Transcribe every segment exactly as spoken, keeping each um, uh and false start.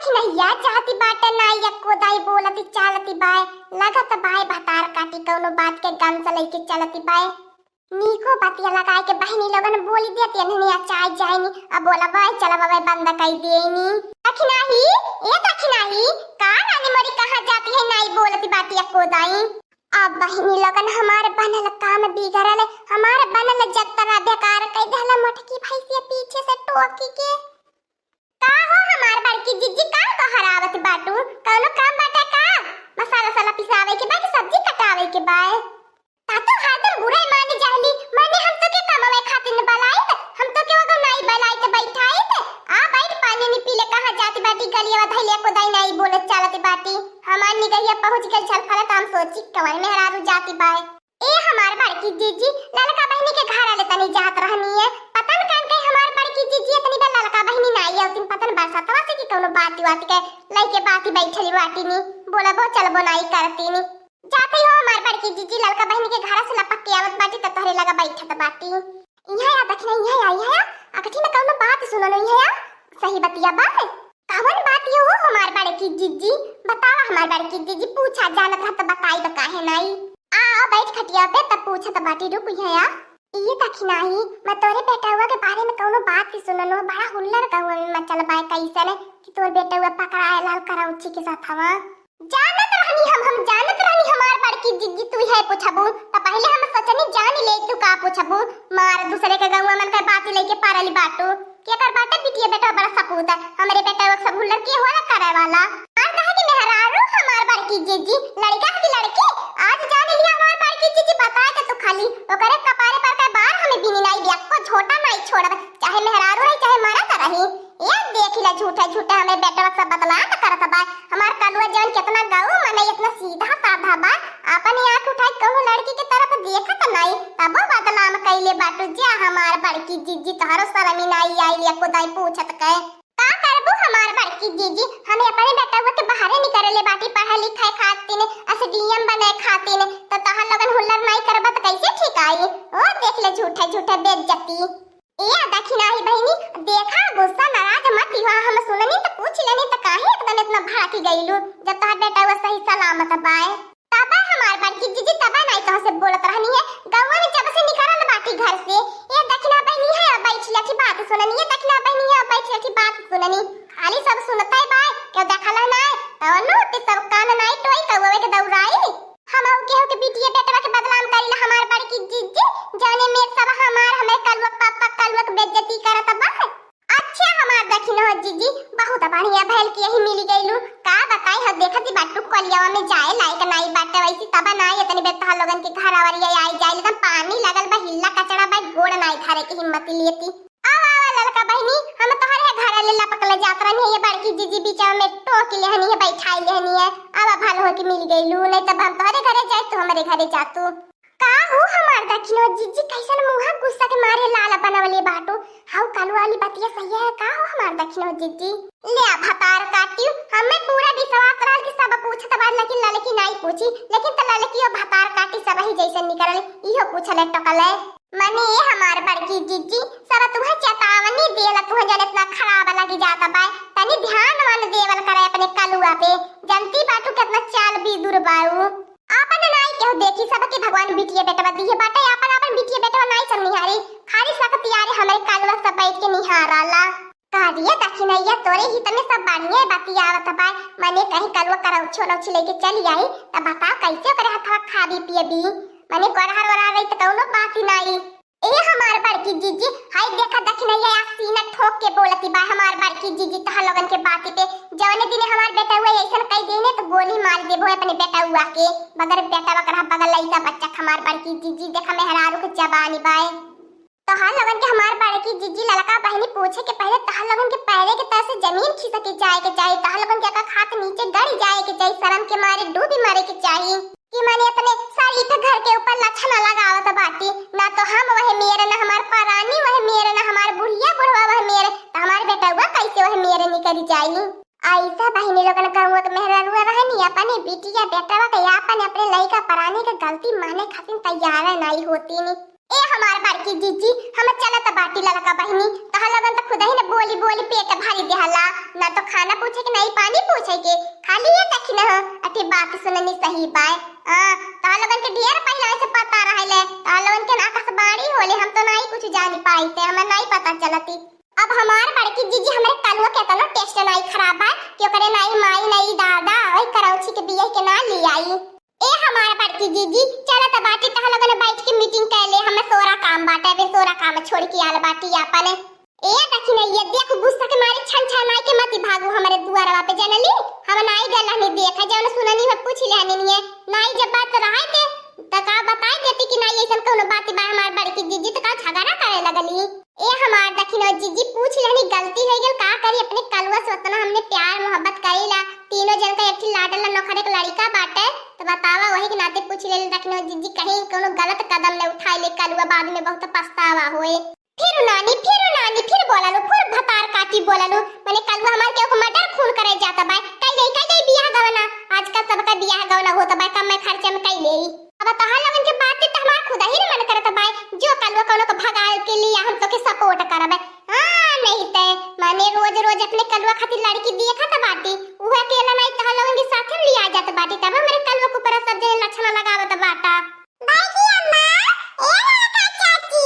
हिनैया जाति बाटे नाई, एक्को दाई बोलति चालति बाय, लगत बाय भतार काटी कौनो बात के गम से लइके चलति बाय। नीको बतिया लगाए के बहिनी लोगन बोली देती है, नहीं अचाई जाइनी, अब बोला बाय चला बाय बंद कई देनी। दखिनाही, ए दखिनाही, का रानी मोरी कहाँ जाति है, नाई बोलति बाटी एक्को दाई। अब बहिनी लोगन हमार बनल काम बिगड़ल, हमार बनल जतरा बेकार कई देहला मोटकी भैंसिया पीछे से टोकी के। का हो हमार बड़की जिज्जी, का बहरावत बाटू? कौनो काम बाटे का? मसाला साला पिसावे के बा कि सब्जी कटावे के बा? ता तो हरदम बुराई माने जाहली, माने हम तो के कमावे खातिर न बलाइत, हम तो के वगो नाई बलाइत बैठाइत। आ बैठ पानी नी पीले कहाँ जाती बाटी, गलिया धैले को दाई नाई बोलत चालत बाटी। हमार निगहिया पहुँच गल छलफल त हम सोची कवन मेहरारू जाती बाय। ए हमार बड़की जिज्जी, ललका बहिनी के घर आले तनी जात रहनी है। पता न कान कहीं हमार बड़की जिज्जी इतनी बा ललका बहिनी नाई आवतिन, पता न बरसतवा से कि कौनो बाती वाती के लइके बाती बैठली बाटी नी, बोलबो चलबो नाई करती नी। जाते हो हमार बड़की जिज्जी ललका बहिनी के घर से लपक के आवत बाटी त तोहरे लगा बैठत बाटी। इहाँ आ दखिना, इहाँ आ, इहाँ आ, अकठी में कौनो बात सुनो न, इहाँ आ, सही बतिया बा। कवन बात ये हो हमार बड़की जिज्जी? बतावा हमार बड़की जिज्जी, पूछा जानत रह त बताई द काहे नाई। आ, आ, बैठ खटिया पे, तब पूछत बाटी, रुक यहाँ आ। ये दखिनाही, मैं तोरे बेटउआ के बारे में कौनो बात ही सुननो, बड़ा हुल्लड़ गौवा में मचल बाय, कैसन कि तोर बेटउआ पकड़ाए लाल करौची के साथ हवा। जानत रहनी हम, हम जानत रहनी हमार बड़की जिज्जी तू है पूछबू, त पहले हम सोचनी जान ले तू का पूछबू। मार दूसरे के गौवा मन के बात लेके पारली बाटू। केकर बाटे बिटिया बेटा बड़ा सपूत है, हमरे बेटा वो सब हुल्लड़ के होला करे वाला। आज कहे कि मेहरारू हमार बड़की जिज्जी, लड़का की लड़की, आज जान लिया हमार बड़की जिज्जी, बताए के तू खाली ओकरे कपारे पर के बार हमें बीनी नाई बिया, को झोटा नाई छोड़ब, चाहे मेहरारू रही चाहे मरद रही। ये देख ले झूठे झूठे हमें बेटवा सब बदनाम करत बा। हमार कलुआ जौन कितना गऊ मने इतना सीधा साधा बा, अपन आँख उठाई कहूँ लड़की के तरफ देखत नाई, तबो बदनाम कैले बाटू। जा हमार बड़की जिज्जी तोहरो शरमी नाई आई, या खुदाई पूछत के। का करबू हमार बड़की जिज्जी, हमें अपने बेटवा के बाहरे निकलले बाटी पढ़े लिखे खातिन, एसडीएम बने खातिन, तो तहन लोगन हुल्लड़ नाई करबा त कैसे ठीक आई? ओ देख ले झूठे झूठे बेइज्जती। ए दखिनाही बहिनी, देखा गुस्सा नाराज मत हुआ, हम सुननी त पूछ लेनी त काहे एकदम इतना भड़क गईलू, जब तोहर बेटवा सही सलामत बाय। तबे हमार बड़की जिज्जी तबे नाई तोह से बोलत रहनी है, गौवा में जब से निकलल बाटी घर से। ए दखिना बहिनी है, अब बैठ लठी बात सुननी, ए दखिना बहिनी है, अब बैठ लठी बात सुननी। खाली सब सुनते बाय, केहू देखल है नाय, तवनो ते सब कान नाई टोई कौवे के दौड़ाई। हम केहू के बिटिया बेटवा के बदनाम करीला हमार बड़की जिज्जी, जाने में सब हमार, हमें कलुआ के पापा कलुआ के बेइज्जती करत बा। अच्छा हमार दखिन हो जिज्जी, बहुत बढ़िया भइल कि यही मिल गइलू। का बताई हो, देखत ही बाटू कलियावा में जाए लायक नाई बाटे, वैसी तब नाई इतनी बेर तोहर लोगन के घर आवरिया आई जाए, एकदम पानी लगल बा, हिल्ला कचड़ा बा, गोड़ नाई धरे के हिम्मत लेती। आवा, आवा ललका बहिनी, हम तोहरे घर ले लपक ले जात रहनी है, ये बड़की जिज्जी बीचवा में टोकी लेहनी है, बैठाई लेहनी है। आवा, भल हो कि मिल गइलू, नहीं तब हम तोहरे घरे जाए, तू हमरे घरे जातू। का हो हमार दखिनो जिज्जी, कैसन मुँह गुस्सा के मारे लाल बनवले बाटू? हाउ कालू वाली बतिया सही है का हो हमार दखिनो जिज्जी? ले आ भतार काटियो, हमें पूरा विश्वास रहल कि सब पूछत बा, लेकिन ललकी नाई पूछी, लेकिन त ललकी और भतार काटी सब ही जैसे निकलल, इहो पूछले टकले। मने ये हमार बड़की जिज्जी, सब तुम्हें चेतावनी देला, तुम्हें जन इतना खराब लगी जाता बाय, तनी ध्यान वान देवल करे अपने कलुआ पे, जनती बाटू कितना चाल भी दूर बाऊ। आपन नाई केहू देखी, सबके भगवान बिटिया बेटवा दिए बाटे, आपन आपन बिटिया बेटवा नाई सब निहारी, खाली सकतियारे हमरे कालवा सब बैठ के निहाराला। का दिए दखिनैया, तोरे हित में सब बढ़िया बतियावत बाय, मने कहीं कलवा करौछो रौछी लेके चली आई, त बताओ कैसे ओकरे हथवा खाबी पियबी? मने कोरहर ओरहर रही त कौनो बात ही नाई। ए हमार बड़की जिज्जी, हाय देखा दखिनैया, आज सीना ठोक के बोलती बा हमार बड़की जिज्जी, तहा लोगन के बाती पे। जवने दिने हमार बेटउआ ऐसन कई देने त गोली मार देबो अपने बेटउआ के। बगर बेटवा के रहा, बगर लइका बच्चा के हमार बड़की जिज्जी, देखा मेहरारू के जबानी बाय। तोहार लोगन के हमार बड़की जिज्जी ललका बहिनी पूछे के पहले तोहार लोगन के पैरे के तल से जमीन खिसक के जाए के चाही, तोहार लोगन के एक हाथ नीचे गड़ जाए के चाही, शर्म के मारे डूबी मरे के चाही। कि माने अपने शरीफ घर के ऊपर लछना लगावत बाटी, ना तो हम वह मेर, ना हमार परानी वह मेर, ना हमार बुढ़िया बुढ़वा वह मेर, त हमार बेटउआ कैसे वह मेर निकल जाई? ऐसा बहिनी लोगन गौवा के मेहररुआ रहनी, अपने बिटिया बेटवा के आपन अपने लइका परानी के गलती माने खातिर तैयार नाई होती नी। ए हमार बड़की जीजी, हम चलत बाटी ललका बहिनी, तोहर लोगन त खुदही न बोली बोली पेट भरी देहला, ना तो खाना पूछे के, ना ही पानी पूछे के, खाली ये तखी न हो, अठी बात सुननी सही बाय। हाँ, तोहर लोगन के ढेर पहिले से पता रहले, तोहर लोगन के ना आकाशवाणी होले, हम तो ना ही कुछ जानी पाई थे, हमें ना ही पता चलती। अब हमार बड़की जीजी हमरे कलुआ केतनो taste नाई खराब है कि ओकरे नाई माई नाई दादा ओई करौछी के बियाह के ना ले आई। ए हमार बड़की जीजी, चलत बाटी तह लोगन बैठ के meeting कर ले, हमें सोरा काम बाटे, अबे सोरा काम छोड़ के आल बाटी आपन। ए दखिनैया, देख गुस्सा के मारे छन छनाई के मती भागू हमरे दुआरवा पे, जनली? हम नाई गलहनी देख, जौन सुननी है पूछ लेहनी है, नाई जब बात रहाई दे, त का बताई देती कि नाई ऐसन कौनो बात बा हमार बड़की जीजी, त का झगड़ा करे लगली? ए हमार दखिनो जीजी, पूछ लेहनी, गलती हो गइल, का करी, अपने कलुआ से उतना हमने प्यार मोहब्बत करीला। तीनों जन का एक ठे लाडला नौखर एक लड़िका बाटे, त बतावा, वही के नाते पूछ लेले दखिनो जीजी, कहीं कौनो गलत कदम न उठाई ले कलुआ, बाद में बहुत पछतावा होए। फिर नानी, फिर नानी, फिर बोला लो, फिर भतार काटी बोला लो, मने कलुआ हमार केहू के murder खून करे जाता बाय, कई गई, कई गई बियाह गवना, आजकल सबका बियाह गवना होता बाय, कम में खर्चे में कई लेई। अब तोहार लोगन के बात त हमार खुदा ही न मन करत बाय, जो कलुआ कौनो के भगाए के लिए हम तोके support करबे। हाँ, नहीं ते, माने रोज रोज अपने कलुआ खातिर लड़की देखत बाटी, उहे अकेला नहीं तोहार लोगन के साथे लिया जात बाटी, तब हमरे कलुआ के ऊपर सब जने लक्षण लगावत बाटा। बड़की अम्मा, ए ललका चाची,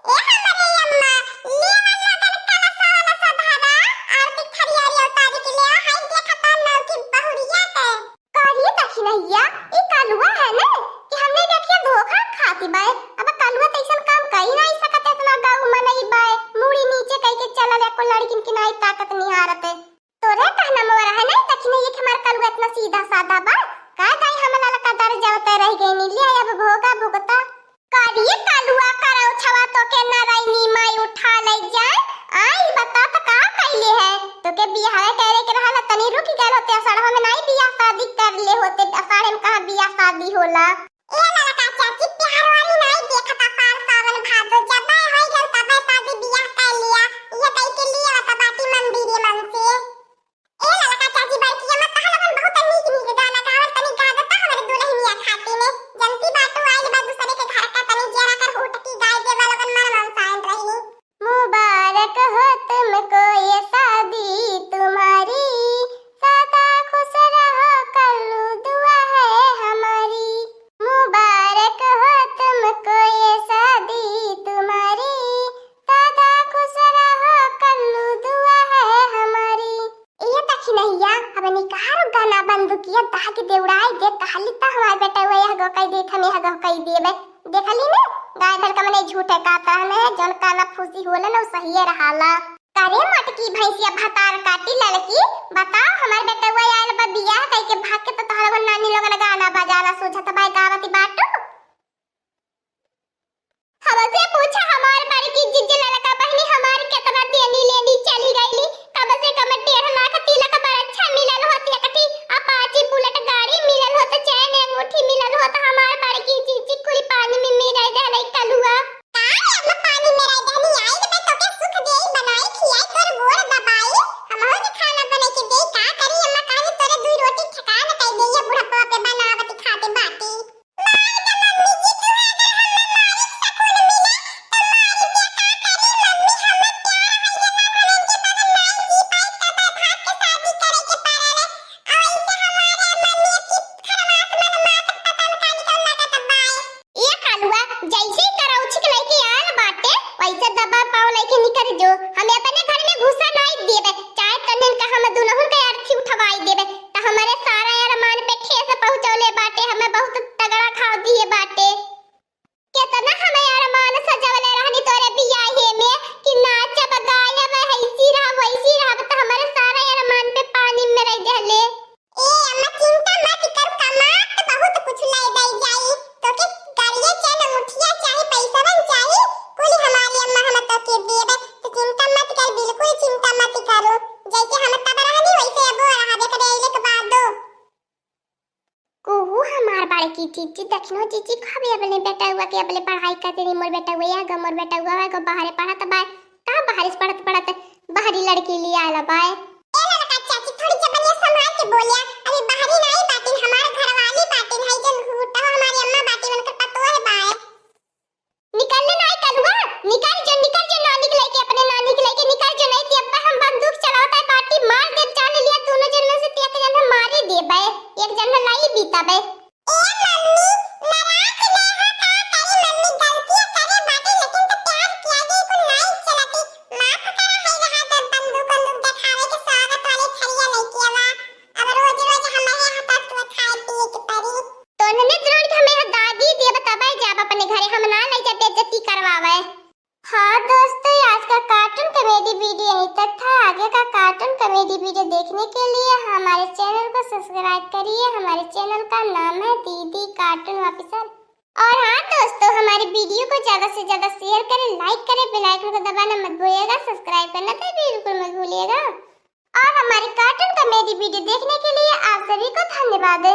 ए हमरे अम्मा, ले आ लोगन कलसा वलसा धरा, आरती थरियारी उतारी के ले आ, हाय देखा ता नौकी बहुरिया के। करिए दखिनैया, ई कलुआ है ने कि हमने देखिए धोखा खाती बाय। अब कलुआ त ऐसन काम कई नहीं सकत, इतना गाँव मनई बाय, मुड़ी नीचे कई के चलल, एको लड़किन की नाई ताकत निहारत। तोरे कहना मोरा है नहीं दखिनैया कि हमार कलुआ इतना सीधा साधा बा। का दाई हम ललका दर जावत रह गई नी, ले अब भोगा भुगता। करिए कलुआ करौछवा तोके नारायणी माई उठा ले जाए। आई बता त का कइले है? तोके बियाह करे के रहल, तनी रुक गल होते, असड़वा में नाई बियाह शादी कर ले होते, असाढ़े में कहाँ बियाह शादी होला? ए ललका चाची, प्यार वाली नाई देखता, पार सावन भादो जब होई गल तब शादी बियाह कर लिया। ये कई के लिए बता बाटी मंदिर मन से। ए ललका चाची, बड़की अम्मा, तोहार लोगन बहुत नीक नीक गाना गावल, तनी गा दे त हमरे दुल्हनिया खातिर में। जनती बाटू आइल बा दूसरे के घर का, तनी जरा कर हुटकी गाय देवा लोगन, मन मनसायन रही। मुबारक हो तुमको ये शादी तुम्हारी, सदा खुश रहो कल्लू दुआ है हमारी। मुबारक हो तुमको ये शादी तुम्हारी, सदा खुश रहो कल्लू दुआ है हमारी। ए दखिनैया, अब निकारो गाना बंदूकिया दाग दे उड़ाई दे, कहली त हमार बेटवा यह गो कई दे, हम यह गो कई देबे। देखली ने, गाय भर का मने झूठे कहत रहने है, जौन काना फूसी होले न, उ सहिए रहाला। करे मटकी भैंसिया भतार काटी ललकी, बताओ हमार बेटवा आयल बा बियाह कई के भाग के, त तोहरा नानी लोगन गाना बजाना सूझत बाय गावती बाटू। हमसे पूछा हमार बड़की जीजी ललका बहिनी हमार केतना देनी लेनी चली गईली। कम से कम डेढ़ लाख तिलक बरच्छा मिलल होत, एक ठी Apache Bullet गाड़ी मिलल होत, चैन अंगूठी मिलल होत, हमार बड़की जीजी कुल पानी में मिराई देले कलुआ। का रे अम्मा, पानी में रह दहनी, आई त तोके सुख देई, बनाई खियाई, तोर गोड़ दबाई, हमहू के खाना बनाई के देई, का करी अम्मा, कहानी तोरे दुई रोटी ठेकान कई देई, ये बुढ़पवा पे बनावत खाते बाटी। माई रे मम्मी जी, तू अगर हमें मारी सकून मिले, तो मारी के का करी मम्मी, हमें प्यार है ये ना भनन के बगल माई जी पाई, तब भाग के शादी करे के पड़ल। और इसे हमारे मम्मी की खरमास मन मात पता न का निकल लागत बाय। ए कालुआ, जैसे ही करौछी के लइके आयल बाटे, वैसे दबा पाँव लइके निकर जो। हम अपने घर में घुसा नाई देबे, चाहे तन्हन का हम दुनहुन के अर्थी उठवाई देबे, त हमरे सारा अरमान पे ठेस पहुँचौले बाटे, हमें बहुत तगड़ा घाव दिए बाटे। केतना हमें अरमान सजवले रहनी तोरे बियाहे में कि नाचब, गायब, हैसी रहब, वैसी रहब, त हमरे सारा अरमान पे पानी में रह देले। ए अम्मा, चिंता मत कर, कमात बहुत कुछ ले दई जाई। तोके गाड़िया चाहे, अंगूठिया चाहे, पैसवन चाहे, कुल हमारी अम्मा हम तोके देबे। तो चिंता मत कर, बिल्कुल चिंता मत करो। जैसे हम तब रहनी, वैसे अबो रहबे करे, अइले के बादो। कुहू हमार बड़की जीजी, दखिनो जीजी, कबे अबले बेटउआ के अबले पढ़ाई कर देनी। मोर बेटउआ या गो, मोर बेटउआ या गो, बाहरे पढ़त बा। का बाहरे से पढ़त पढ़त बाहरी लड़की ले आला बाय। ए ललका चाची, थोड़ी जबनिया संभाल के बोलिया। अभी बाहरी नाई बाटिन, हमार घरवाली बाटिन, है जन घूटा हमारी अम्मा बाटिन, उनकर पतोह बाय। निकल ले, चंद्र लाई बीता बे। ए मम्मी, नाराज न हो, का करी मम्मी, गलतियाँ करे बाटे, लेकिन तो प्यार किया जे कुल नाई चलती। माफ करा है रहा जब बंदूक बंदूक देखावे के स्वागत वाले थरिया लेके आवा। अब रोज रोज हमारे यहाँ तक तो खाए पिए के परी। तो उन्होंने जरूर कि हमें यहाँ दादी दे बतावे जाब अपने घरे, हम ना ले जा बेइज्जती करवावे। हाँ दोस्तों, आज का cartoon comedy video यहीं तक था। आगे का cartoon comedy video देखने के लिए हमारे channel को subscribe करिए। हमारे channel का नाम है दीदी Cartoon Official। और हाँ दोस्तों, हमारे video को ज्यादा से ज्यादा share करें, like करें, bell icon को दबाना मत भूलिएगा, subscribe करना तो बिल्कुल मत भूलिएगा। और हमारे cartoon comedy video देखने के लिए आप सभी को धन्यवाद।